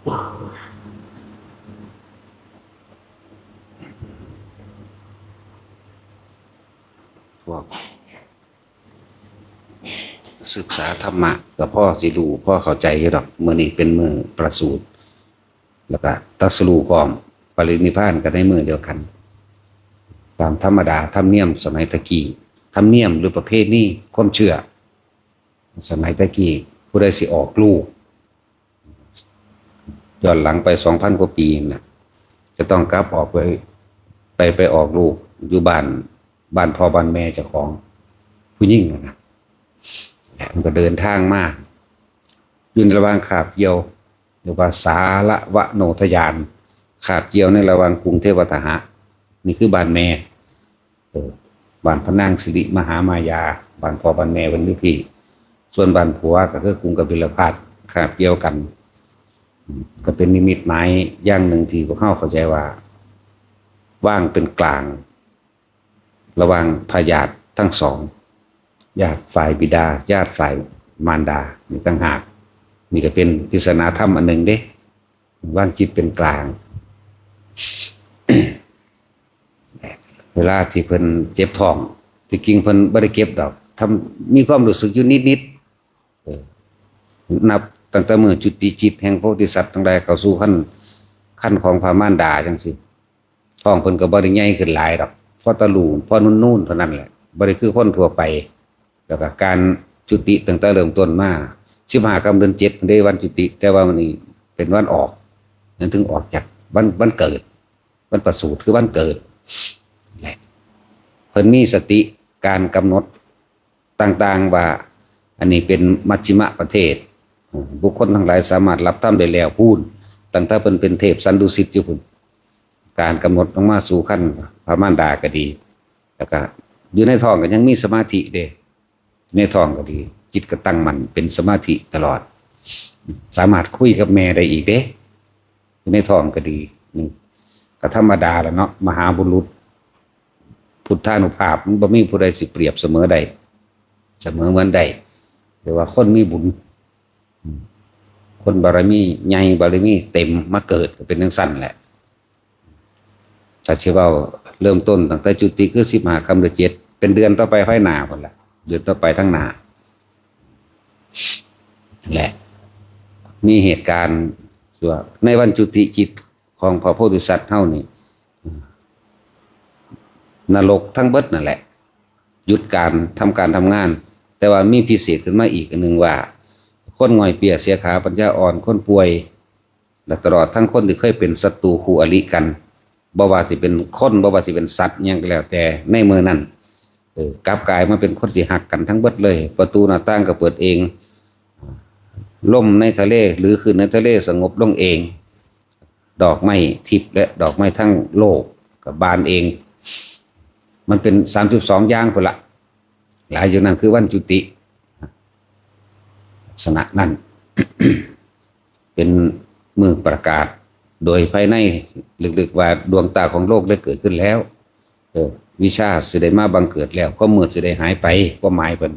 ພວກສຶກສາທຳມະກໍພໍຊິຮູ້ ພໍເຂົ້າໃຈຢູ່ດອກ. ມື້ນີ້ເປັນມື້ປະສູດ ແລ້ວກໍຕັດສະຮູ້ພ້ອມ ປະລິນິບພານກັນໃນມື້ດຽວກັນ. ຕາມທຳມະດາທຳນຽມສະໄໝແຕ່ກີ້ ທຳນຽມ ຫຼື ປະເພນີ ຄວາມເຊື່ອສະໄໝແຕ່ກີ້ ຜູ້ໃດຊິອອກລູກ ຍ້ອນຫຼັງໄປສອງພັນກວ່າປີນະ ຈະຕ້ອງກັບອອກໄປ ໄປ ໄປອອກລູກຢູ່ບ້ານ ບ້ານພໍ່ບ້ານແມ່ເຈົ້າຂອງ ຜູ້ຍິງນະ. ແລ້ວມັນກໍເດີນທາງມາ ຢູ່ໃນລະຫວ່າງຄາບກ່ຽວ ຫຼືວ່າສາລະວະໂນທະຍານ ຄາບກ່ຽວໃນລະຫວ່າງກຸງເທວະຕະຫະ ນີ້ຄືບ້ານແມ່ ເອີ ບ້ານພະນາງສິລິມະຫາມາຍາ ບ້ານພໍ່ບ້ານແມ່ເພິ່ນຢູ່ພີ້ ສ່ວນບ້ານຜົວກໍຄືກຸງກະບິລະພັດ ຄາບກ່ຽວກັນ. ອືມ ກໍເປັນນິມິດໝາຍຢ່າງໜຶ່ງທີ່ພວກເຮົາເຂົ້າໃຈວ່າ ວາງເປັນກາງ ລະຫວ່າງພະຍາດທັງສອງ ຍາດຝ່າຍບິດາ ຍາດຝ່າຍມານດາ ນີ້ຕ່າງຫາກ. ນີ້ກໍເປັນທິດສະໜາທຳອັນໜຶ່ງເດ້ ວາງຈິດເປັນກາງ. ເວລາທີ່ເພິ່ນເຈັບທ້ອງ ທີ່ຈິງເພິ່ນບໍ່ໄດ້ເຈັບດອກ ທຳ ມີຄວາມຮູ້ສຶກຢູ່ນິດໆ ເອີ ນັບຕັ້ງແຕ່ມື້ຈຸຕິຈິດແຫ່ງໂພທິສັດທັງຫຼາຍເຂົ້າສູ່ຄັນ ຄັນຂອງພະມານດາຈັ່ງຊີ້ ທ້ອງເພິ່ນກໍບໍ່ໄດ້ໃຫຍ່ຂຶ້ນຫຼາຍດອກ ພໍຕະຫຼູ່ ພໍນູນໆ ເທົ່ານັ້ນແຫຼະ ບໍ່ໄດ້ຄືຄົນທົ່ວໄປ. ແລ້ວກໍການຈຸຕິຕັ້ງແຕ່ເລີ່ມຕົ້ນມາ ສິບຫ້າຄ່ຳເດືອນເຈັດເດ້ ວັນຈຸຕິ ແຕ່ວ່າມື້ນີ້ເປັນວັນອອກ ນັ້ນເຖິງອອກຈາກວັນ ວັນເກີດ ວັນປະສູດ ຄືວັນເກີດແຫຼະ. ເພິ່ນມີສະຕິການກຳນົດຕ່າງໆ ວ່າອັນນີ້ເປັນມັດຊິມະປະເທດ ບຸກຄົນທັງຫຼາຍສາມາດຮັບທຳໄດ້ແລ້ວພຸ້ນ ຕັ້ງແຕ່ເພິ່ນເປັນເທບສັນດຸສິດຢູ່ພຸ້ນ. ການກຳນົດລົງມາສູ່ຄັນພະມານດາກໍດີ ແລ້ວກະຢູ່ໃນທ້ອງກໍຍັງມີສະມາທິເດ້ ໃນທ້ອງກໍດີ ຈິດກໍຕັ້ງໝັ້ນເປັນສະມາທິຕະຫຼອດ ສາມາດຄຸຍກັບແມ່ໄດ້ອີກເດ້ ຢູ່ໃນທ້ອງກໍດີ. ອືມ ກໍທຳມະດາລະເນາະ ມະຫາບຸລຸດ ພຸດທານຸພາບ ມັນບໍ່ມີຜູ້ໃດຊິປຽບສະເໝີໄດ້ ສະເໝີເໝືອນໄດ້ ແຕ່ວ່າຄົນມີບຸນ ອືມ ຄົນບາລະມີໃຫຍ່ ບາລະມີເຕັມ ມາເກີດກໍເປັນຈັ່ງຊັ້ນແຫຼະ. ຖ້າຊິເວົ້າເລີ່ມຕົ້ນຕັ້ງແຕ່ຈຸຕິຄືສິບຫ້າຄ່ຳເດືອນເຈັດ ເປັນເດືອນຕໍ່ໄປພາຍໜ້າພຸ້ນລະ ເດືອນຕໍ່ໄປທາງໜ້າ ແລະ ມີເຫດການທີ່ວ່າໃນວັນຈຸຕິຈິດຂອງພະໂພທິສັດເຮົານີ້ ນະລົກທັງເບິດນັ້ນແຫຼະ ຢຸດການທຳການທຳງານ. ແຕ່ວ່າມີພິເສດຂຶ້ນມາອີກອັນໜຶ່ງວ່າ ຄົນງ່ອຍເປ້ຍເສຍຂາ ປັນຍາອ່ອນ ຄົນປ່ວຍ ແລະ ຕະຫຼອດທັງຄົນທີ່ເຄີຍເປັນສັດຕູຄູ່ອະລິກັນ ບໍ່ວ່າຊິເປັນຄົນ ບໍ່ວ່າຊິເປັນສັດຫຍັງກໍແລ້ວແຕ່ ໃນມື້ນັ້ນ ເອີ ກັບກາຍມາເປັນຄົນທີ່ຮັກກັນທັງເບິດເລີຍ. ປະຕູໜ້າຕ່າງກໍເປີດເອງ ລົມໃນທະເລ ຫຼື ຄື້ນໃນທະເລສະຫງົບລົງເອງ ດອກໄມ້ທິບ ແລະ ດອກໄມ້ທາງໂລກກໍບານເອງ. ມັນເປັນສາມສິບສອງຢ່າງພຸ້ນລະ ຫຼາຍຢູ່ນັ້ນຄືວັນຈຸຕິ. ລັກສະນະນັ້ນ ເປັນມື້ປະກາດໂດຍພາຍໃນເລິກໆ ວ່າດວງຕາຂອງໂລກໄດ້ເກີດຂຶ້ນແລ້ວ ເອີ ວິຊາຊິໄດ້ມາບັງເກີດແລ້ວ ຄວາມມືດຊິໄດ້ຫາຍໄປ ຄວາມໝາຍເພິ່ນ.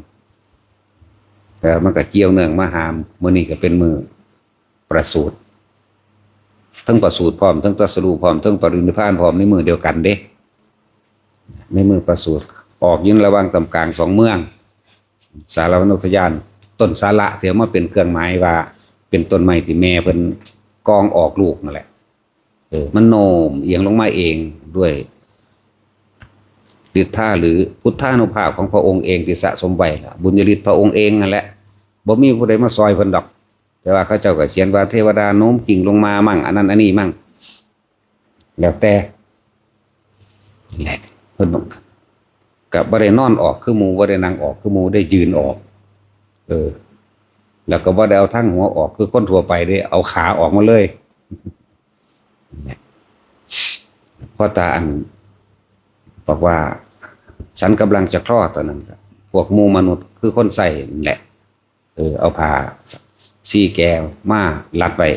ແຕ່ມັນກໍກ່ຽວເນື່ອງມາຫາ ມື້ນີ້ກໍເປັນມື້ປະສູດ ເຖິງປະສູດພ້ອມ ເຖິງຕັດສະຮູ້ພ້ອມ ເຖິງປະລິນິບພານພ້ອມ ໃນມື້ດຽວກັນເດ້. ໃນມື້ປະສູດ ອອກຢູ່ລະຫວ່າງຕຳກາງສອງເມືອງ ສາລະວະໂນທະຍານ ຕົ້ນສາລະທີ່ເອົາມາເປັນເຄື່ອງໝາຍວ່າເປັນຕົ້ນໄມ້ທີ່ແມ່ເພິ່ນກອງອອກລູກນັ້ນແຫຼະ ເອີ ມັນໂນ້ມອຽງລົງມາເອງດ້ວຍລິດທາ ຫຼື ພຸດທານຸພາບຂອງພະອົງເອງທີ່ສະສົມໄວ້ລະ ບຸນຍະລິດພະອົງເອງນັ້ນແຫຼະ ບໍ່ມີຜູ້ໃດມາຊ່ອຍເພິ່ນດອກ. ແຕ່ວ່າເຂົາເຈົ້າກໍຂຽນວ່າເທວະດາໂນ້ມກິ່ງລົງມາມັ້ງ ອັນນັ້ນອັນນີ້ມັ້ງ ແລ້ວແຕ່ແຫຼະ ເພິ່ນກໍບໍ່ໄດ້ນອນອອກຄືໝູ່ ບໍ່ໄດ້ນັ່ງອອກຄືໝູ່ ໄດ້ຢືນອອກ ເອີ ແລ້ວກໍບໍ່ໄດ້ເອົາທາງຫົວອອກຄືຄົນທົ່ວໄປເດ້ ເອົາຂາອອກມາເລີຍ. ພໍ່ຕາອັນບອກວ່າ ສັນກຳລັງຈະຄລອດ ຕອນນັ້ນ ພວກໝູ່ມະນຸດຄືຄົນໃຊ້ນັ້ນແຫຼະ ເອີ ເອົາຜ້າສີແກ່ມາລັດໄວ້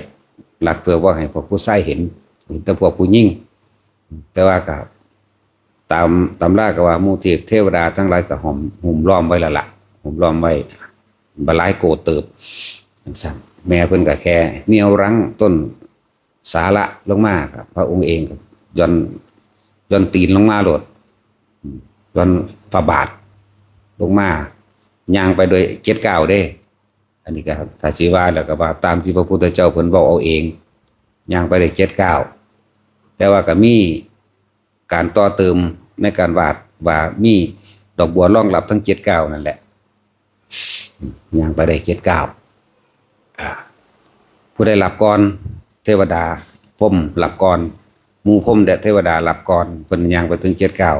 ລັດເພື່ອບໍ່ໃຫ້ພວກຜູ້ຊາຍເຫັນ ເຫັນແຕ່ພວກຜູ້ຍິງ. ແຕ່ວ່າກໍຕາມຕຳລາກໍວ່າໝູ່ເທບເທວະດາທັງຫຼາຍກໍຫ້ອມ ຫຸ້ມລ້ອມໄວ້ແລ້ວລະ ຫຸ້ມລ້ອມໄວ້ ບາຫຼາຍໂກດເຕີບ ຈັ່ງຊັ້ນ. ແມ່ເພິ່ນກໍແຄ່ໜຽວລັງຕົ້ນ ສາລະລົງມາ ພະອົງເອງກໍຢ່ອນ ຢ່ອນຕີນລົງມາໂລດ ອືມ ຢ່ອນຝາບາດລົງມາ ຍ່າງໄປໂດຍເຈັດກ້າວເດ້. ອັນນີ້ກໍຖ້າຊິວ່າແລ້ວກໍວ່າຕາມທີ່ພະພຸດທະເຈົ້າເພິ່ນເວົ້າເອົາເອງ ຍ່າງໄປໄດ້ເຈັດກ້າວ ແຕ່ວ່າກໍມີການຕໍ່ເຕີມໃນການວາດ ວ່າມີດອກບົວລອງລັບທັງເຈັດກ້າວນັ້ນແຫຼະ ຍ່າງໄປໄດ້ເຈັດກ້າວ ອາ ຜູ້ໃດລັບກ່ອນ ເທວະດາພົມລັບກ່ອນ ໝູ່ພົມ ແລະ ເທວະດາລັບກ່ອນ ເພິ່ນຍ່າງໄປເຖິງເຈັດກ້າວ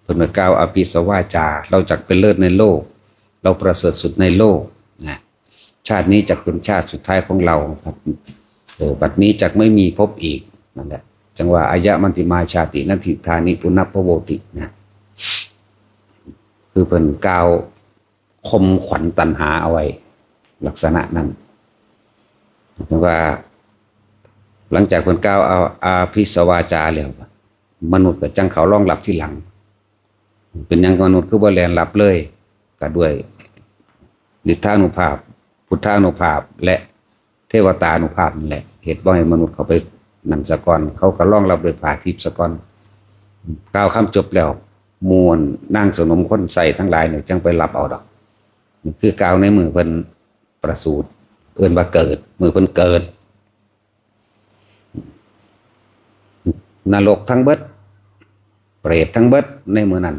ເພິ່ນກໍກ່າວອະພິສະວາຈາ ເຮົາຈັກເປັນເລີດໃນໂລກ ເຮົາປະເສີດສຸດໃນໂລກນະ ຊາດນີ້ຈັກເປັນຊາດສຸດທ້າຍຂອງເຮົາ ເອີ ບັດນີ້ຈັກໄມ່ມີພົບອີກ ນັ້ນແຫຼະ ຈັ່ງວ່າ ອາຍະມັນຕິມາຊາຕິ ນັດຖິດານິ ປຸນນະພະໂວຕິ ນະ ຄືເພິ່ນກ່າວ ຂົ່ມຂວັນຕັນຫາເອົາໄວ້ລັກສະນະນັ້ນ ຈັ່ງວ່າ ຫຼັງຈາກເພິ່ນກ່າວອາ ອາພິສະວາຈາແລ້ວ ມະນຸດກໍຈັ່ງເຂົ້າລອງລັບທີຫຼັງ ເປັນຫຍັງມະນຸດຄືບໍ່ແລ່ນລັບເລີຍ? ກໍດ້ວຍລິດທານຸພາບ ພຸດທານຸພາບ ແລະ ເທວະຕານຸພາບນັ້ນແຫຼະ ເຮັດບໍ່ໃຫ້ມະນຸດເຂົ້າໄປນັ້ນສາກ່ອນ ເຂົາກໍລອງລັບດ້ວຍຜາທິບສາກ່ອນ ກ່າວຄຳຈົບແລ້ວ ໝູ່ນາງສະໜົມຄົນໃຊ້ທັງຫຼາຍນີ້ຈັ່ງໄປລັບເອົາດອກ ນີ້ຄືກ່າວໃນມື້ເພິ່ນປະສູດ ເອີ້ນວ່າເກີດ ມື້ເພິ່ນເກີດ ນະລົກທັງເບິດ ເປດທັງເບິດໃນມື້ນັ້ນ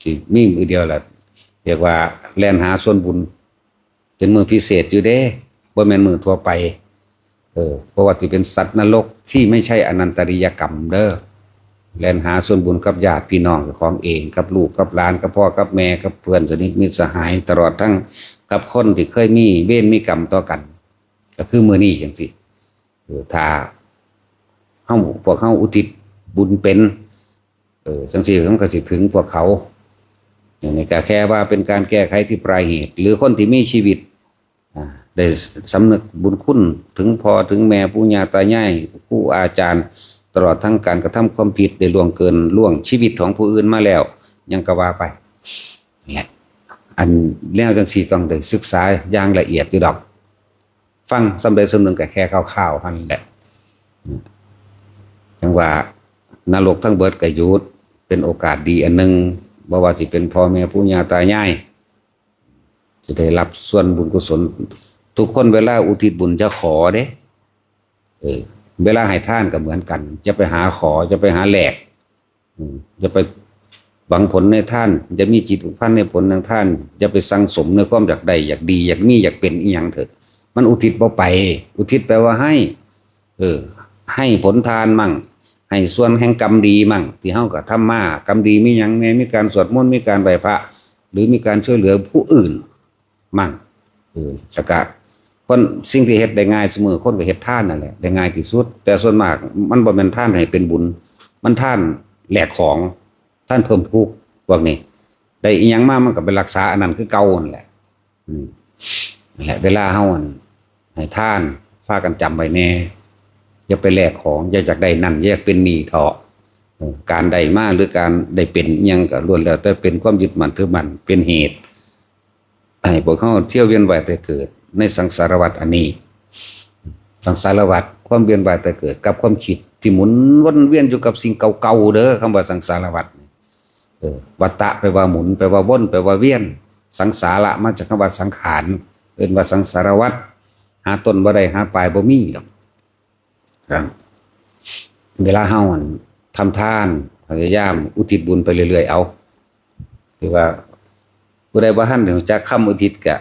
ຊິມີມື້ດຽວລະ ຮຽກວ່າແລ່ນຫາສ່ວນບຸນ ເປັນມື້ພິເສດຢູ່ເດ້ ບໍ່ແມ່ນມື້ທົ່ວໄປ ເອີ ບໍ່ວ່າຊິເປັນສັດນະລົກທີ່ໄມ່ໃຊ່ອະນັນຕະລິຍະກຳເດີ ແລ່ນຫາສ່ວນບຸນກັບຍາດພີ່ນ້ອງເຈົ້າຂອງເອງ ກັບລູກກັບຫຼານ ກັບພໍ່ກັບແມ່ ກັບເພື່ອນສະໜິດມິດສະຫາຍ ຕະຫຼອດທັງກັບຄົນທີ່ເຄີຍມີເວນມີກຳຕໍ່ກັນ ກໍຄືມື້ນີ້ຈັ່ງຊີ້ ເອີ ຖ້າເຮົາ ພວກເຮົາອຸທິດບຸນເປັນ ເອີ ຈັ່ງຊີ້ມັນກໍຊິເຖິງພວກເຂົາ ອັນນີ້ກໍແຄ່ວ່າເປັນການແກ້ໄຂທີ່ປາຍເຫດ ຫຼືຄົນທີ່ມີຊີວິດ ອາ ໄດ້ສຳນຶກບຸນຄຸນເຖິງພໍ່ເຖິງແມ່ ປູ່ຍ່າຕາຍາຍ ຄູອາຈານ ຕະຫຼອດທັງການກະທຳຄວາມຜິດ ໄດ້ລ່ວງເກີນລ່ວງຊີວິດຂອງຜູ້ອື່ນມາແລ້ວ ຫຍັງກໍວ່າໄປ ແລະ ອັນແນວຈັ່ງຊີ້ຕ້ອງໄດ້ສຶກສາຢ່າງລະອຽດຢູ່ດອກ ຟັງສ່ຳໃດສ່ຳໜຶ່ງກໍແຄ່ຄ່າວໆຫັ້ນແຫຼະ ຈັ່ງວ່ານະລົກທັງເບິດກໍຢູ່ ເປັນໂອກາດດີອັນໜຶ່ງ ບໍ່ວ່າຊິເປັນພໍ່ແມ່ປູ່ຍ່າຕາຍາຍ ຊິໄດ້ຮັບສ່ວນບຸນກຸສົນ ທຸກຄົນເວລາອຸທິດບຸນຈະຂໍເດ້ ເອີ ເວລາໃຫ້ທານກໍເໝືອນກັນ ຢ່າໄປຫາຂໍ ຢ່າໄປຫາແລກ ອືມ ຢ່າໄປຫວັງຜົນໃນທານ ຢ່າມີຈິດຜູກພັນໃນຜົນຂອງທານ ຢ່າໄປສັງສົມໃນຄວາມຢາກໄດ້ ຢາກດີ ຢາກມີ ຢາກເປັນອີ່ຫຍັງເຖີດ ມັນອຸທິດບໍ່ໄປ ອຸທິດແປວ່າໃຫ້ ເອີ ໃຫ້ຜົນທານມັ້ງ ໃຫ້ສ່ວນແຫ່ງກຳດີມັ້ງ ທີ່ເຮົາກະທຳມາ ກຳດີມີຫຍັງແດ່ ມີການສວດມົນ ມີການໄຫວ້ພະ ຫຼືມີການຊ່ວຍເຫຼືອຜູ້ອື່ນ ມັ້ງ ເອີ ແລ້ວກະຄົນ ສິ່ງທີ່ເຮັດໄດ້ງ່າຍຊຸມື້ ຄົນກໍເຮັດທານນັ້ນແຫຼະ ໄດ້ງ່າຍທີ່ສຸດ ແຕ່ສ່ວນມາກມັນບໍ່ແມ່ນທານໃຫ້ເປັນບຸນ ມັນທານແລກຂອງ ທານເພີ່ມພູກ ພວກນີ້ ໄດ້ອີ່ຫຍັງມາມັນກໍໄປຮັກສາອັນນັ້ນຄືເກົ່ານັ້ນແຫຼະ ອືມ ນັ້ນແຫຼະ ເວລາເຮົາ ອັນ ໃຫ້ທານ ພາກັນຈຳໄວ້ແດ່ ຢ່າໄປແລກຂອງ ຢ່າຢາກໄດ້ນັ້ນ ຢ່າຢາກເປັນນີ້ເຖາະ ເອີ ການໄດ້ມາ ຫຼື ການໄດ້ເປັນອີ່ຫຍັງກໍລ້ວນແລ້ວແຕ່ເປັນຄວາມຍຶດໝັ້ນຖືໝັ້ນ ເປັນເຫດ ໃຫ້ພວກເຮົາທຽວວຽນວ່າຍຕາຍເກີດໃນສັງສາລະວັດອັນນີ້ ສັງສາລະວັດ ຄວາມວຽນວ່າຍຕາຍເກີດກັບຄວາມຄິດທີ່ໝູນວົນວຽນຢູ່ກັບສິ່ງເກົ່າໆເດີ ຄຳວ່າສັງສາລະວັດ ເອີ ວັດຕະແປວ່າໝູນ ແປວ່າວົນ ແປວ່າວຽນ ສັງສາລະ ມາຈາກຄຳວ່າສັງຂານ ເອີ້ນວ່າສັງສາລະວັດ ຫາຕົ້ນບໍ່ໄດ້ ຫາປາຍບໍ່ມີດອກ ເວລາເຮົາ ອັນ ທຳທານ ພະຍາຍາມອຸທິດບຸນໄປເລື້ອຍໆ ເອົາ ຖືວ່າຜູ້ໃດບໍ່ທັນຮູ້ຈັກຄຳອຸທິດກະ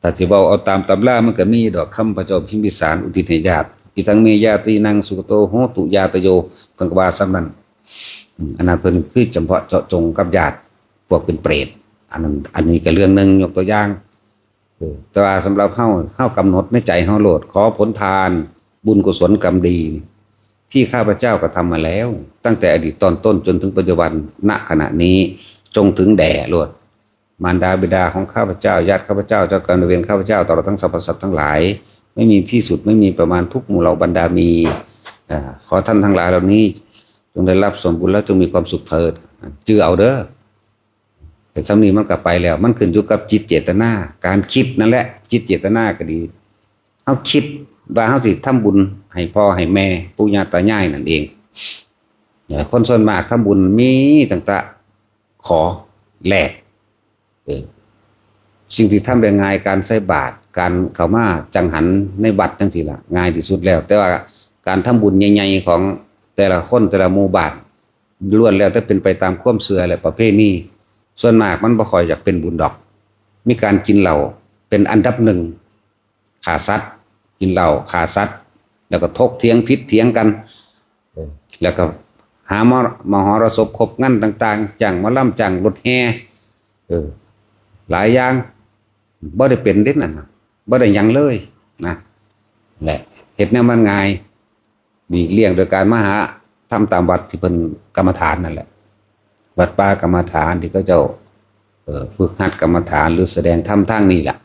ຖ້າຊິເວົ້າເອົາຕາມຕຳລາ ມັນກະມີດອກຄຳພະເຈົ້າພິມພິສານອຸທິດໃຫ້ຍາດ ອິທັງເມຍາຕີນັງສຸກະໂຕໂຫຕຸຍາດຕະໂຍ ເພິ່ນກະວ່າສ່ຳນັ້ນ ອືມ ອັນນັ້ນເພິ່ນຄືຈຳເພາະເຈາະຈົງກັບຍາດພວກເປັນເປດ ອັນນັ້ນ ອັນນີ້ກະເລື່ອງໜຶ່ງ ຍົກຕົວຢ່າງ ເອີ ແຕ່ວ່າສຳລັບເຮົາ ເຮົາກຳນົດໃນໃຈເຮົາໂລດ ຂໍຜົນທານ ບຸນກຸສົນກຳດີ ທີ່ຂ້າພະເຈົ້າກະທຳມາແລ້ວ ຕັ້ງແຕ່ອະດີດຕອນຕົ້ນຈົນເຖິງປັດຈຸບັນ ນະຂະນະນີ້ ຈົ່ງເຖິງແດ່ໂລດ ມານດາບິດາຂອງຂ້າພະເຈົ້າ ຍາດຂ້າພະເຈົ້າ ເຈົ້າກຳນາຍເວນຂ້າພະເຈົ້າ ຕະຫຼອດທັງສັບພະສັດທັງຫຼາຍ ໄມ່ມີທີ່ສຸດ ໄມ່ມີປະມານ ທຸກໝູ່ເຫຼົ່າບັນດາມີ ເອີ ຂໍທ່ານທັງຫຼາຍເຫຼົ່ານີ້ ຈົ່ງໄດ້ຮັບສ່ວນບຸນ ແລະ ຈົ່ງມີຄວາມສຸກເທີດ ຈື່ເອົາເດີ. ແຕ່ສ່ຳນີ້ມັນກໍໄປແລ້ວ ມັນຂຶ້ນຢູ່ກັບຈິດເຈດຕະນາ ການຄິດນັ້ນແຫຼະ ຈິດເຈດຕະນາກໍດີ ເຮົາຄິດວ່າເຮົາຊິທຳບຸນ ໃຫ້ພໍ່ໃຫ້ແມ່ ປູ່ຍ່າຕາຍາຍນັ້ນເອງ. ເອີ ຄົນສ່ວນມາກທຳບຸນມີຕັ້ງແຕ່ຂໍແລກ. ເອີ ສິ່ງທີ່ທຳໄດ້ງ່າຍ ການໃສ່ບາດ ການເຂົ້າມາຈັງຫັນໃນວັດຈັ່ງຊີ້ລະ ງ່າຍທີ່ສຸດແລ້ວ. ແຕ່ວ່າການທຳບຸນໃຫຍ່ໆຂອງແຕ່ລະຄົນ ແຕ່ລະໝູ່ບ້ານ ລ້ວນແລ້ວແຕ່ເປັນໄປຕາມຄວາມເຊື່ອ ແລະ ປະເພນີ. ສ່ວນມາກມັນບໍ່ຄ່ອຍຢາກເປັນບຸນດອກ. ມີການກິນເຫຼົ້າເປັນອັນດັບໜຶ່ງ, ຂ້າສັດ, ກິນເຫຼົ້າ, ຂ້າສັດ, ແລ້ວກໍຖົກຖຽງ, ຜິດຖຽງກັນ, ເອີ ແລ້ວກໍຫາມະ ມະຫໍລະສົບ, ຄົບງານຕ່າງໆ, ຈ້າງໝໍລຳ, ຈ້າງລົດແຫ່, ເອີ ຫຼາຍຢ່າງ, ບໍ່ໄດ້ເປັນເດ້ນັ້ນນະ, ບໍ່ໄດ້ຫຍັງເລີຍນະ. ແລະ ເຮັດແນວມັນງ່າຍ. ຫຼີກລ່ຽງໂດຍການມາຫາທຳຕາມວັດທີ່ເພິ່ນກຳມະຖານນັ້ນແຫຼະ, ວັດປ່າກຳມະຖານທີ່ເຂົາເຈົ້າ ເອີ ຝຶກຫັດກຳມະຖານ ຫຼື ສະແດງທຳທາງນີ້ລະ,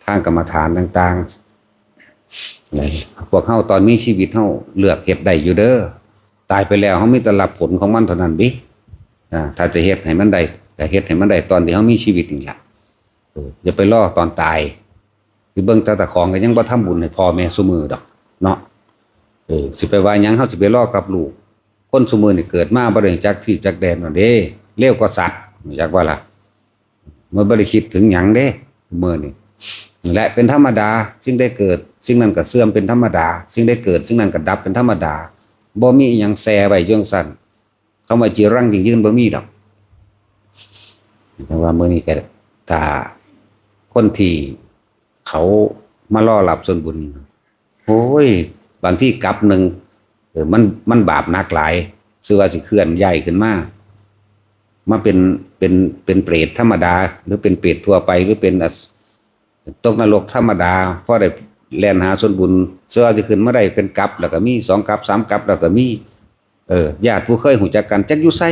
ທາງກຳມະຖານຕ່າງໆ. ແລະ ພວກເຮົາຕອນມີຊີວິດເຮົາເລືອກເຮັດໄດ້ຢູ່ເດີ, ຕາຍໄປແລ້ວເຮົາມີແຕ່ຮັບຜົນຂອງມັນເທົ່ານັ້ນເດ. ອາ ຖ້າຈະເຮັດໃຫ້ມັນໄດ້ ກໍເຮັດໃຫ້ມັນໄດ້ຕອນທີ່ເຮົາມີຊີວິດນີ້ລະ. ເອີ ຢ່າໄປລໍຕອນຕາຍ. ຊິເບິ່ງແຕ່ເຈົ້າຂອງກໍຍັງບໍ່ທຳບຸນໃຫ້ພໍ່ແມ່ຊຸມື້ດອກເນາະ. ເອີ ຊິໄປວ່າຫຍັງ ເຮົາຊິໄປລໍກັບລູກ. ຄົນຊຸມື້ນີ້ເກີດມາບໍ່ໄດ້ຮູ້ຈັກທີ່ຈັກແດນນັ້ນເດ້, ເລວກວ່າສັດ, ຮູ້ຈັກບໍ່ລະ? ມັນບໍ່ໄດ້ຄິດເຖິງຫຍັງເດ້ ມື້ນີ້. ແລະ ເປັນທຳມະດາ, ສິ່ງໃດເກີດ ສິ່ງນັ້ນກໍເສື່ອມເປັນທຳມະດາ, ສິ່ງໃດເກີດ ສິ່ງນັ້ນກໍດັບເປັນທຳມະດາ. ບໍ່ມີອີ່ຫຍັງແຊ່ໄວ້ຢູ່ຈັ່ງຊັ້ນ. ຄຳວ່າຈີລັງຢັ້ງຢືນບໍ່ມີດອກ. ແຕ່ວ່າມື້ນີ້ກໍ ຖ້າຄົນທີ່ເຂົາມາລໍຮັບສ່ວນບຸນ ໂອ້ຍ ບາງທີກັບໜຶ່ງ ເອີ ມັນ ມັນບາບໜັກຫຼາຍ, ຊື່ວ່າຊິເຄື່ອນຍ້າຍຂຶ້ນມາ ມາເປັນ ເປັນ ເປັນເປດທຳມະດາ ຫຼື ເປັນເປດທົ່ວໄປ ຫຼື ເປັນ ອາ ຕົກນະລົກທຳມະດາ, ພໍໄດ້ແລ່ນຫາສ່ວນບຸນ, ເຊື່ອວ່າຊິຂຶ້ນມາໄດ້ເປັນກັບແລ້ວກໍມີ, ສອງກັບ, ສາມກັບແລ້ວກໍມີ. ເອີ ຍາດຜູ້ເຄີຍຮູ້ຈັກກັນ ຈັກຢູ່ໃສ,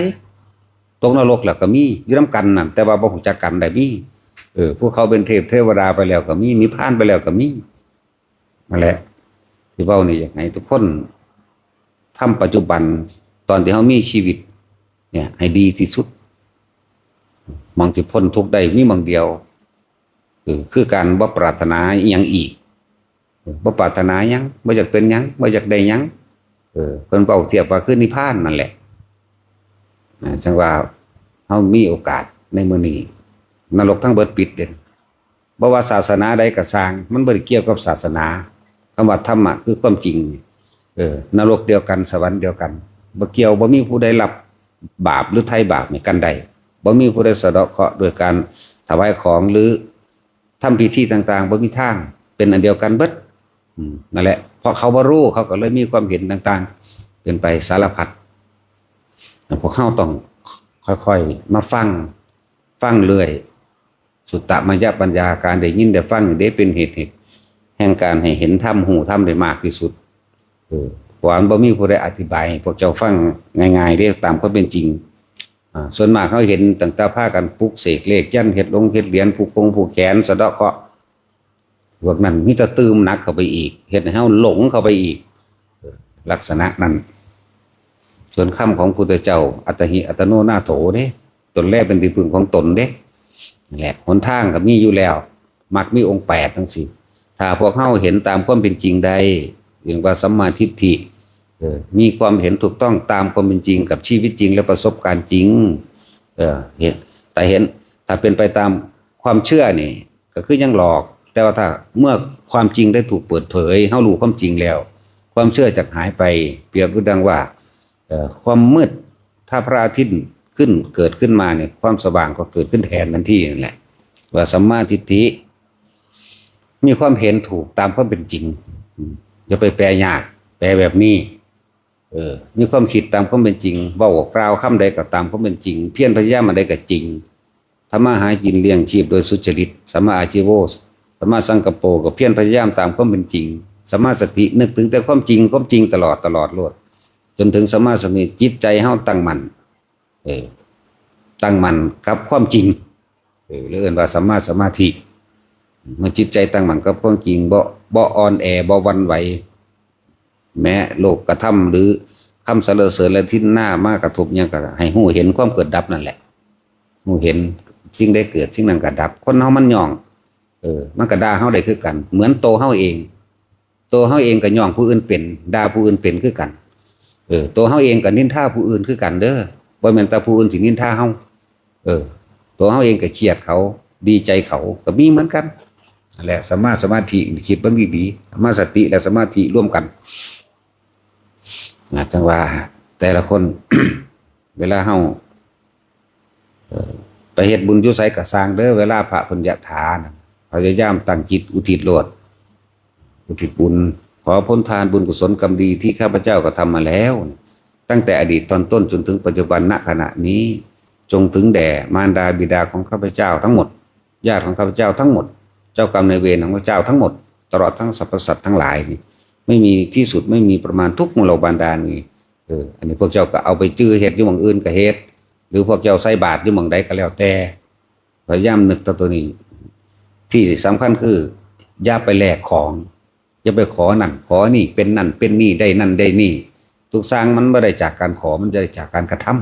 ຕົກນະລົກແລ້ວກໍມີ, ຢູ່ນຳກັນນັ້ນ ແຕ່ວ່າບໍ່ຮູ້ຈັກກັນໄດ້ມີ. ເອີ ຜູ້ເຂົາເປັນເທບເທວະດາໄປແລ້ວກໍມີ, ນິບພານໄປແລ້ວກໍມີ. ນັ້ນແຫຼະ ທີ່ເວົ້ານີ້ ຢາກໃຫ້ທຸກຄົນທຳປັດຈຸບັນ ຕອນທີ່ເຮົາມີຊີວິດ ເນຍ ໃຫ້ດີທີ່ສຸດ. ໝ່ອງຊິພົ້ນທຸກໄດ້ມີໝ່ອງດຽວ ເອີ ຄືການບໍ່ປາດຖະໜາອີ່ຫຍັງອີກ, ເອີ ບໍ່ປາດຖະໜາຫຍັງ, ບໍ່ຢາກເປັນຫຍັງ, ບໍ່ຢາກໄດ້ຫຍັງ, ເອີ ເພິ່ນເວົ້າທຽບວ່າຄືນິບພານນັ້ນແຫຼະ. ອາ ຈັ່ງວ່າເຮົາມີໂອກາດໃນມື້ນີ້ ນະລົກທັງເບິດປິດເດ້. ບໍ່ວ່າສາສະໜາໃດກໍຊ່າງ, ມັນບໍ່ໄດ້ກ່ຽວກັບສາສະໜາ. ຄຳວ່າທຳມະຄືຄວາມຈິງ. ເອີ ນະລົກດຽວກັນ, ສະຫວັນດຽວກັນ, ບໍ່ກ່ຽວ, ບໍ່ມີຜູ້ໃດຮັບບາບ ຫຼື ໄຖ່ບາບໃຫ້ກັນໄດ້, ບໍ່ມີຜູ້ໃດສະເດາະເຄາະດ້ວຍການຖວາຍຂອງ ຫຼື ທຳພິທີຕ່າງໆ, ບໍ່ມີທາງ, ເປັນອັນດຽວກັນເບິດ. ອືມ ນັ້ນແຫຼະ, ເພາະເຂົາບໍ່ຮູ້, ເຂົາກໍເລີຍມີຄວາມເຫັນຕ່າງໆ ເປັນໄປສາລະພັດ. ພວກເຮົາຕ້ອງຄ່ອຍໆມາຟັງ, ຟັງເລື້ອຍ. ສຸດຕະມະຍະປັນຍາ, ການໄດ້ຍິນໄດ້ຟັງນີ້ເດ້ ເປັນເຫດ ເຫດແຫ່ງການໃຫ້ເຫັນທຳ ຮູ້ທຳໄດ້ມາກທີ່ສຸດ. ເອີ ເພາະວ່າມັນບໍ່ມີຜູ້ໃດອະທິບາຍໃຫ້ພວກເຈົ້າຟັງງ່າຍໆເດ້ ຕາມຄວາມເປັນຈິງ. ອາ ສ່ວນມາກເຮົາເຫັນຕັ້ງແຕ່ພາກັນປຸກເສກເລກຍັນ, ເຮັດລົງເຮັດຫຼຽນ, ຜູກຄົງຜູກແຂນ, ສະເດາະເຄາະ, ພວກນັ້ນມີແຕ່ຕື່ມໜັກເຂົ້າໄປອີກ, ເຮັດໃຫ້ເຮົາຫຼົງເຂົ້າໄປອີກ. ເອີ ລັກສະນະນັ້ນ. ສ່ວນຄຳຂອງພຸດທະເຈົ້າ ອັດຕະຫິອັດຕະໂນນາໂຖເດ້, ຕົນແລເປັນທີ່ເພິ່ງຂອງຕົນເດ້. ນັ້ນແຫຼະ, ຫົນທາງກໍມີຢູ່ແລ້ວ, ມັກມີອົງແປດຈັ່ງຊີ້. ຖ້າພວກເຮົາເຫັນຕາມຄວາມເປັນຈິງໄດ້, ເອີ້ນວ່າສຳມາທິດຖິ, ເອີ ມີຄວາມເຫັນຖືກຕ້ອງຕາມຄວາມເປັນຈິງກັບຊີວິດຈິງ ແລະ ປະສົບການຈິງ. ເອີ ເຫັນ, ຖ້າເຫັນ, ຖ້າເປັນໄປຕາມຄວາມເຊື່ອນີ້ ກໍຄືຍັງຫຼອກ, ແຕ່ວ່າຖ້າເມື່ອຄວາມຈິງໄດ້ຖືກເປີດເຜີຍ, ເຮົາຮູ້ຄວາມຈິງແລ້ວ, ຄວາມເຊື່ອຈະຫາຍໄປ. ປຽບຄືດັ່ງວ່າ ເອີ ຄວາມມືດ ຖ້າພະອາທິດຂຶ້ນ ເກີດຂຶ້ນມານີ້ ຄວາມສະຫວ່າງກໍເກີດຂຶ້ນແທນທັນທີນັ້ນແຫຼະ, ວ່າສຳມາທິດຖິ, ມີຄວາມເຫັນຖືກຕາມຄວາມເປັນຈິງ. ອາ ຢ່າໄປແປຍາກ, ແປແບບນີ້. ເອີ ມີຄວາມຄິດຕາມຄວາມເປັນຈິງ, ເວົ້າກ່າວຄຳໃດກໍຕາມຄວາມເປັນຈິງ, ພຽນພະຍາຍາມອັນໃດກໍຈິງ. ທຳມາຫາກິນລ້ຽງຊີບໂດຍສຸດຈະລິດ, ສຳມາອາຊີໂວ, ສຳມາສັງກັບໂປ, ກໍພຽນພະຍາຍາມຕາມຄວາມເປັນຈິງ. ສຳມາສະຕິ, ນຶກເຖິງແຕ່ຄວາມຈິງ, ຄວາມຈິງຕະຫຼອດ, ຕະຫຼອດໂລດ, ຈົນເຖິງສຳມາສະມາທິ, ຈິດໃຈເຮົາຕັ້ງໝັ້ນ, ເອີ, ຕັ້ງໝັ້ນກັບຄວາມຈິງ, ເອີ, ຫຼືເອີ້ນວ່າສຳມາສະມາທິ. ເມື່ອຈິດໃຈຕັ້ງໝັ້ນກັບຄວາມຈິງ, ບໍ່, ບໍ່ອ່ອນແອ, ບໍ່ຫວັ່ນໄຫວ, ແມ້ໂລກກະທຳ ຫຼື ຄຳສັນລະເສີນ ແລະ ທິນນາມາກະທົບຫຍັງ ກໍໃຫ້ຮູ້ເຫັນຄວາມເກີດດັບນັ້ນແຫຼະ. ຮູ້ເຫັນສິ່ງໃດເກີດ ສິ່ງນັ້ນກໍດັບ. ຄົນເຮົາມັນຍ້ອງ, ເອີ, ມັນກໍດ່າເຮົາໄດ້ຄືກັນ, ເໝືອນໂຕເຮົາເອງ. ໂຕ ຕົວເຮົາເອງກໍຍ້ອງຜູ້ອື່ນເປັນ, ດ່າຜູ້ອື່ນເປັນຄືກັນ. ເອີ ຕົວເຮົາເອງກໍນິນທາຜູ້ອື່ນຄືກັນເດີ້, ບໍ່ແມ່ນແຕ່ຜູ້ອື່ນຊິນິນທາເຮົາ. ເອີ ຕົວເຮົາເອງກໍຄຽດເຂົາ, ດີໃຈເຂົາ ກໍມີເໝືອນກັນ. ນັ້ນແຫຼະ ສຳມາສະມາທິ ຄິດເບິ່ງດີໆ, ສຳມາສະຕິ ແລະ ສະມາທິລວມກັນນະ. ຈັ່ງວ່າແຕ່ລະຄົນ ເວລາເຮົາ ເອີ ໄປເຮັດບຸນຢູ່ໃສກໍຊ່າງເດີ້, ເວລາພະເພິ່ນຍະຖານະ ພະຍາຍາມຕັ້ງຈິດອຸທິດໂລດ, ອຸທິດບຸນ, ຂໍຜົນທານບຸນກຸສົນກຳດີທີ່ຂ້າພະເຈົ້າກະທຳມາແລ້ວ ຕັ້ງແຕ່ອະດີດຕອນຕົ້ນຈົນເຖິງປັດຈຸບັນນະຂະນະນີ້, ຈົ່ງເຖິງແດ່ມານດາບິດາຂອງຂ້າພະເຈົ້າທັງໝົດ, ຍາດຂອງຂ້າພະເຈົ້າທັງໝົດ, ເຈົ້າກຳນາຍເວນຂອງຂ້າພະເຈົ້າທັງໝົດ, ຕະຫຼອດທັງສັບພະສັດທັງຫຼາຍນີ້, ໄມ່ມີທີ່ສຸດ, ໄມ່ມີປະມານ, ທຸກມຸລະບັນດານນີ້. ເອີ ອັນນີ້ພວກເຈົ້າກໍເອົາໄປຈື່ເຮັດຢູ່ໝ່ອງອື່ນກໍເຮັດ, ຫຼືພວກເຈົ້າໃສ່ບາດຢູ່ໝ່ອງໃດກໍແລ້ວແຕ່, ພະຍາຍາມນຶກຕໍ່ໂຕນີ້. ທີ່ສຳຄັນຄື ຢ່າໄປແລກຂອງ, ຢ່າໄປຂໍນັ້ນຂໍນີ້, ເປັນນັ້ນເປັນນີ້, ໄດ້ນັ້ນໄດ້ນີ້. ທຸກຢ່າງມັນບໍ່ໄດ້ຈາກການຂໍ, ມັນໄດ້ຈາກການກະທຳ.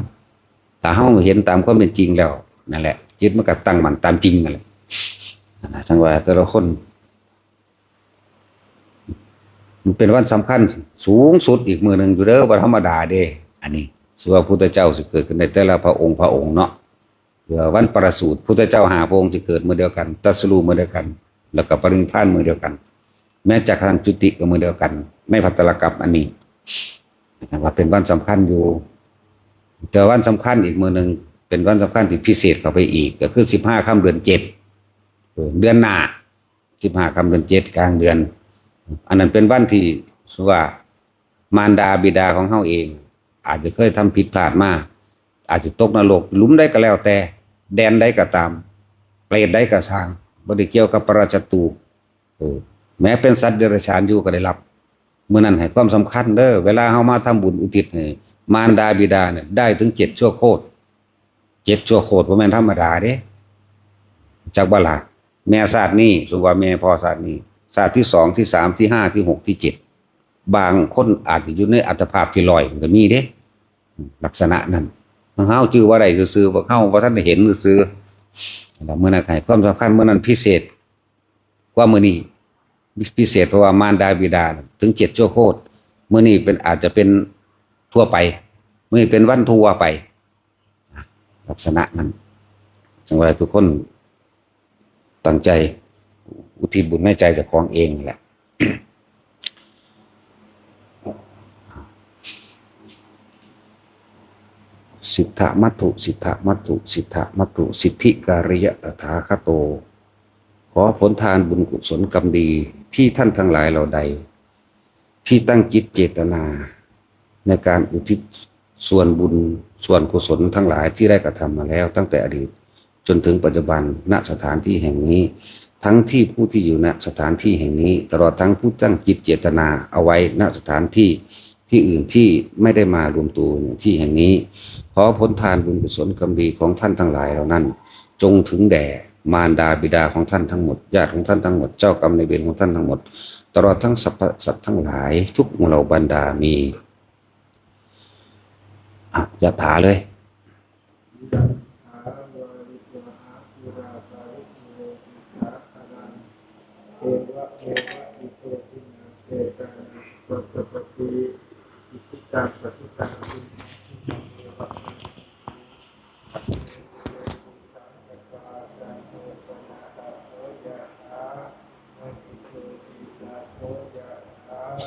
ຖ້າເຮົາເຫັນຕາມຄວາມເປັນຈິງແລ້ວ, ນັ້ນແຫຼະ, ຈິດມັນກໍຕັ້ງໝັ້ນຕາມຈິງນັ້ນແຫຼະ. ຈັ່ງວ່າແຕ່ລະຄົນ ມັນເປັນວັນສຳຄັນສູງສຸດອີກມື້ໜຶ່ງຢູ່ເດີ້, ບໍ່ທຳມະດາເດ້. ອັນນີ້ຄືວ່າພຸດທະເຈົ້າຊິເກີດຂຶ້ນໃນແຕ່ລະພະອົງ, ພະອົງເນາະ. ເພື່ອວັນປະສູດ, ພຸດທະເຈົ້າຫ້າພະອົງຊິເກີດມື້ດຽວກັນ, ຕັດສະຮູ້ມື້ດຽວກັນ, ແລ້ວກໍປະລິນິບພານມື້ດຽວກັນ, ແມ້ຈັກຂັງຈຸຕິກໍມື້ດຽວກັນ, ໃນພັດຕະລະກັບອັນນີ້. ແຕ່ວ່າເປັນວັນສຳຄັນຢູ່, ແຕ່ວັນສຳຄັນອີກມື້ໜຶ່ງ ເປັນວັນສຳຄັນທີ່ພິເສດເຂົ້າໄປອີກ, ກໍຄືສິບຫ້າຄ່ຳເດືອນເຈັດ, ເອີ ເດືອນໜ້າ, ສິບຫ້າຄ່ຳເດືອນເຈັດ ກາງເດືອນ. ອັນນັ້ນເປັນວັນທີ່ ສົມມຸດວ່າ ມານດາບິດາຂອງເຮົາເອງ ອາດຈະເຄີຍທຳຜິດພາດມາ, ອາດຈະຕົກນະລົກ ຫຼຸມໃດກໍແລ້ວແຕ່, ແດນໃດກໍຕາມ, ເປດໃດກໍຊ່າງ, ບໍ່ໄດ້ກ່ຽວກັບປະລະສັດຕູ. ເອີ ແມ້ເປັນສັດເດຍລະສານຢູ່ກໍໄດ້ຮັບ. ມື້ນັ້ນໃຫ້ຄວາມສຳຄັນເດີ້, ເວລາເຮົາມາທຳບຸນອຸທິດໃຫ້ມານດາບິດານີ້ ໄດ້ເຖິງເຈັດຊົ່ວໂຄດ. ເຈັດຊົ່ວໂຄດບໍ່ແມ່ນທຳມະດາເດ້, ຈັກບໍ່ລະ? ແມ່ຊາດນີ້, ສົມມຸດວ່າແມ່ພໍ່ຊາດນີ້, ຊາດທີສອງ, ທີສາມ, ທີຫ້າ, ທີຫົກ, ທີເຈັດ, ບາງຄົນອາດຈະຢູ່ໃນອັດຕະພາບທີຮ້ອຍກໍມີເດ້, ລັກສະນະນັ້ນ. ເຮົາຈື່ບໍ່ໄດ້ຊື່ໆ, ພວກເຮົາບໍ່ທັນໄດ້ເຫັນຊື່ໆ. ແລ້ວມື້ນັ້ນໃຫ້ຄວາມສຳຄັນ, ມື້ນັ້ນພິເສດກວ່າມື້ນີ້, ພິເສດເພາະວ່າມານດາບິດາເຖິງເຈັດຊົ່ວໂຄດ. ມື້ນີ້ເປັນ, ອາດຈະເປັນທົ່ວໄປ, ມື້ນີ້ເປັນວັນທົ່ວໄປ. ລັກສະນະນັ້ນ. ຈັ່ງວ່າໃຫ້ທຸກຄົນຕັ້ງໃຈອຸທິດບຸນໃນໃຈເຈົ້າຂອງເອງແຫຼະ. ສິດຖະມັດຖຸ, ສິດຖະມັດຕຸ, ສິດຖະມັດຕຸ, ສິດທິກາລິຍະຕະຖາຄະໂຕ. ຂໍຜົນທານບຸນກຸສົນກຳດີທີ່ທ່ານທັງຫຼາຍເຫຼົ່າໃດ ທີ່ຕັ້ງຈິດເຈດຕະນາໃນການອຸທິດສ່ວນບຸນສ່ວນກຸສົນທັງຫຼາຍທີ່ໄດ້ກະທຳມາແລ້ວຕັ້ງແຕ່ອະດີດຈົນເຖິງປັດຈຸບັນ ນະສະຖານທີ່ແຫ່ງນີ້, ທັງທີ່ຜູ້ທີ່ຢູ່ນະສະຖານທີ່ແຫ່ງນີ້, ຕະຫຼອດທັງຜູ້ຕັ້ງຈິດເຈດຕະນາເອົາໄວ້ນະສະຖານທີ່ ທີ່ອື່ນທີ່ໄມ່ໄດ້ມາລວມໂຕໃນທີ່ແຫ່ງນີ້, ຂໍຜົນທານບຸນກຸສົນກຳດີຂອງທ່ານທັງຫຼາຍເຫຼົ່ານັ້ນ ຈົ່ງເຖິງແດ່ມານດາບິດາຂອງທ່ານທັງໝົດ, ຍາດຂອງທ່ານທັງໝົດ, ເຈົ້າກຳນາຍເວນຂອງທ່ານທັງໝົດ, ຕະຫຼອດທັງສັບພະສັດທັງຫຼາຍ ທຸກໝູ່ເຫຼົ່າບັນດາມີ. ອະ ຍະຖາເລີຍ.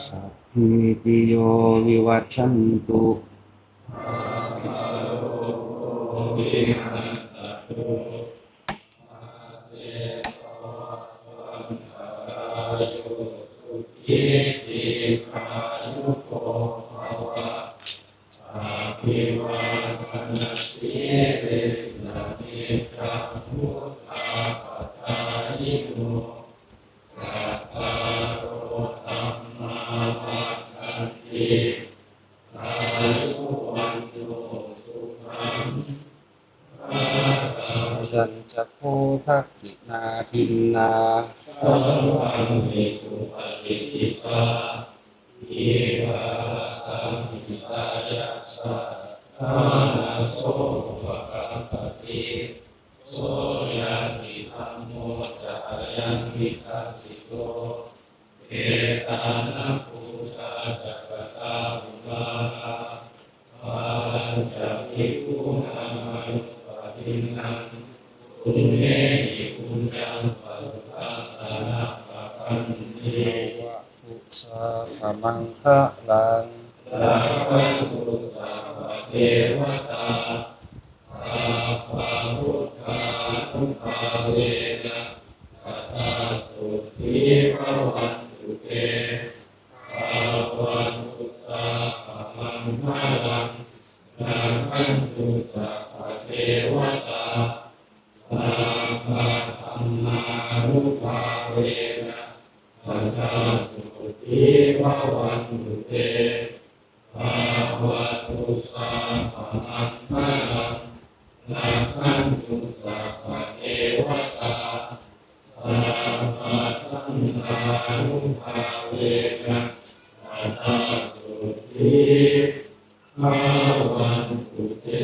ສະພີຕິໂຍວິວັດຊັນຕຸ ຍັນຈະໂຄທັກກິນາທິນນາ ໂສ ຍັນຕິ ທຳໂມ ຈະ ອະຍັງ ວິພັດສິໂຕ Etena buddhassa katā uḷārā, balañca bhikkhūnamanuppadinnaṃ, puññehi puññaṃ pasutaṃ anappakanti. Bhavatu sabbamaṅgalaṃ, rakkhantu sabbadevatā, sabbabuddhānubhāvena, sadā sotthī bhavantu te. Bhavatu sabbamaṅgalaṃ, rakkhantu sabbadevatā, sabbadhammānubhāvena, sadā sotthī bhavantu te. Bhavatu sabbamaṅgalaṃ, rakkhantu sabbadevatā, sabbasaṅghānubhāvena, sadā sotthī bhavantu te.